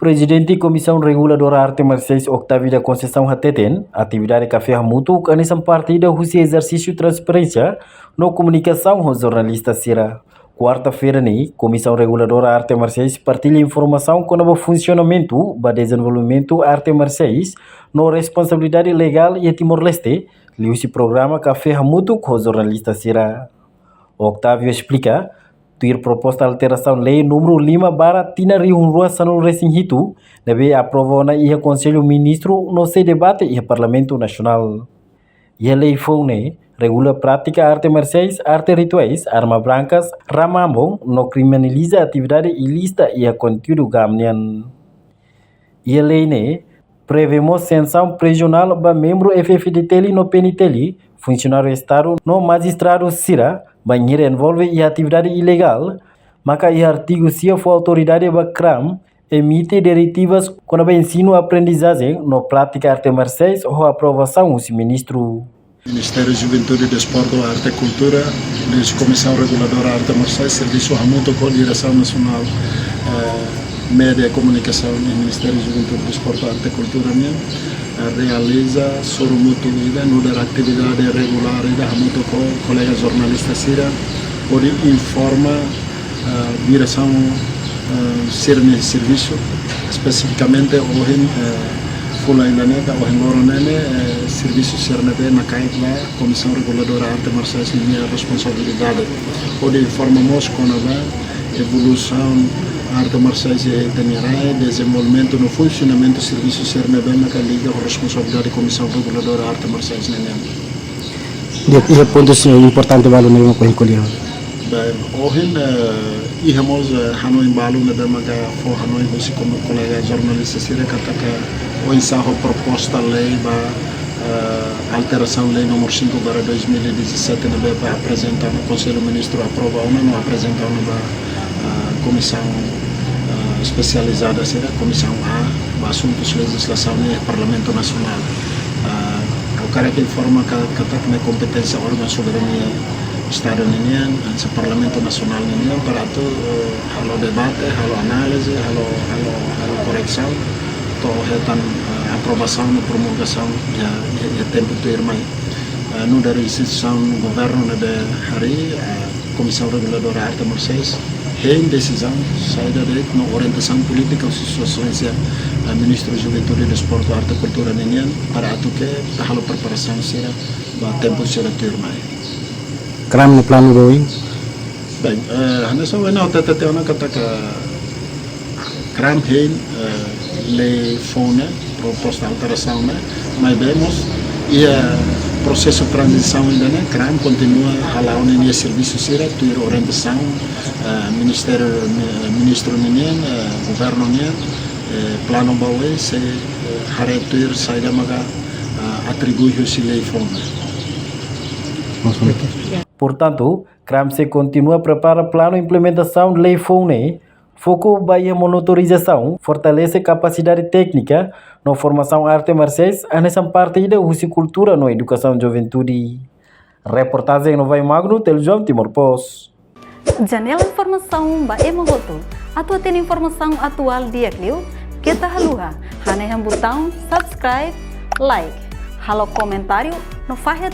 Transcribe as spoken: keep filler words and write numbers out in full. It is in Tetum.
Prezidente Komisaun Reguladora Arte Marsiais, Octavio da Conceição, hateten atividade kafé hamutuk hanesan parte ida husi ezersísiu transparénsia no komunikasaun ho jornalista sira. Kuarta-feira ne'e, Komisaun Reguladora Arte Marsiais partilla informasaun kona-ba funsionamentu ba dezenvolvimentu arte marsiais no responsabilidade legál iha Timor-Leste, liuhusi programa kafé hamutuk ho jornalista sira. Octavio esplika, tuir proposta alterasaun lei númeru lima barra tinan rihun rua sanulu resin hitu, ne'ebé aprova ona iha Konsellu Ministru no sei debate iha Parlamentu Nasionál. Iha lei foun ne'e, regula prátika arte marsiais, arte rituais, arma brankas, rama ambon, no kriminaliza atividade ilísita iha konteúdu GAM nian. Iha lei ne'e, prevee mós sansaun prizionál ba membru F-FDTL no P-NTL, funsionáriu Estadu no majistradu sira, bainhira envolve iha atividade ilegál, maka iha artigu sia fó autoridade ba CRAM emite diretivas kona-ba ensinu, aprendizajen no prátika arte marsiais ho aprovasaun husi ministru. Ministériu Juventude, Desportu, Arte, Kultura, liuhusi Komisaun Reguladora Arte Marsiais, servisu hamutuk ho Diresaun Nasionál, eh, Média i Komunikasaun iha Ministériu Juventude, Desportu, Arte, Kultura nian, eh, realiza sorumutu ida, nu'udar atividade regulár ida hamutuk ho kolega jornalista sira, hodi informa, eh, diresaun, eh, sira-nia servisu, espesifikamente ohin, eh, fulan ida-ne'e ka ohin loron ne'e, eh, servisu sira ne'ebé nakais ba Komisaun Reguladora Arte Marsiais ninia responsabilidade, hodi informa mós kona-ba evolusaun arte marsiais iha ita-nia rai, dezenvolvimentu no funsionamentu servisu sira ne'ebé maka liga ho responsabilidade Komisaun Reguladora Arte Marsiais nian. Iha, iha pontus, eh, importante balu ne'ebé mak ohin ko'alia. Bem, ohin, eh, iha mós, eh, hanoin balu ne'ebé maka fó hanoin husi komu-, kolega jornalista sira katak oinsá ho proposta lei ba, eh, alterasaun lei númeru cinco barra dois mil e dezassete ne'ebé ba aprezenta ona Konsellu Ministru, aprova ona no aprezenta ona ba, eh, komisaun, eh, espesializada sira, Komisaun A, ba asuntus lejizlasaun iha Parlamentu Nasionál. Eh, ha'u hakarak informa ka-, katak ne'e kompeténsia órgaun soberania Estadu ninian, hanesan Parlamentu Nasionál ninian, para atu, eh, halo debate, halo análize, halo, halo, halo koresaun, to'o hetan, eh, aprovasaun no promulgasaun iha, iha, iha tempu tuirmai. Eh, nu'udar instituisaun governu ne'ebé harii, eh, Komisaun Reguladora Arte Marsiais hein desizaun saida de'it no orientasaun polítika husi Sua Exelénsia, eh, Ministru Juventude, Desportu, Arte, Kultura ninian, para atu ke ita halo preparasaun sira ba tempu sira tuirmai. CRAM nia planu ba oin? Bem, eh, hanesan ohin ha'u hatete tiha ona katak CRAM hein, eh, lei foun ne'e, proposta alterasaun ne'e, maibé mós iha prosesu tranzisaun ida-ne'e, CRAM kontinua hala'o ninia servisu sira tuir orientasaun, eh, ministériu, mi-, ministru ninian, eh, governu nian, eh, planu ba oin sei, eh, haree tuir saida maka, eh, atribui husi lei foun ne'e. Portantu, CRAM sei kontinua prepara planu implementasaun lei foun ne'e, foku ba iha monitorizasaun, fortalese kapasidade téknika no formasaun arte marsiais, hanesan parte ida husi kultura no edukasaun juventude. Reportajen Novai Magno, Televizaun Timor Post. Janela informasaun ba ema hotu. Atu hatene informasaun atuál di'ak liu, keta haluha hanehan butaun subscribe, like, halo komentáriu no fahe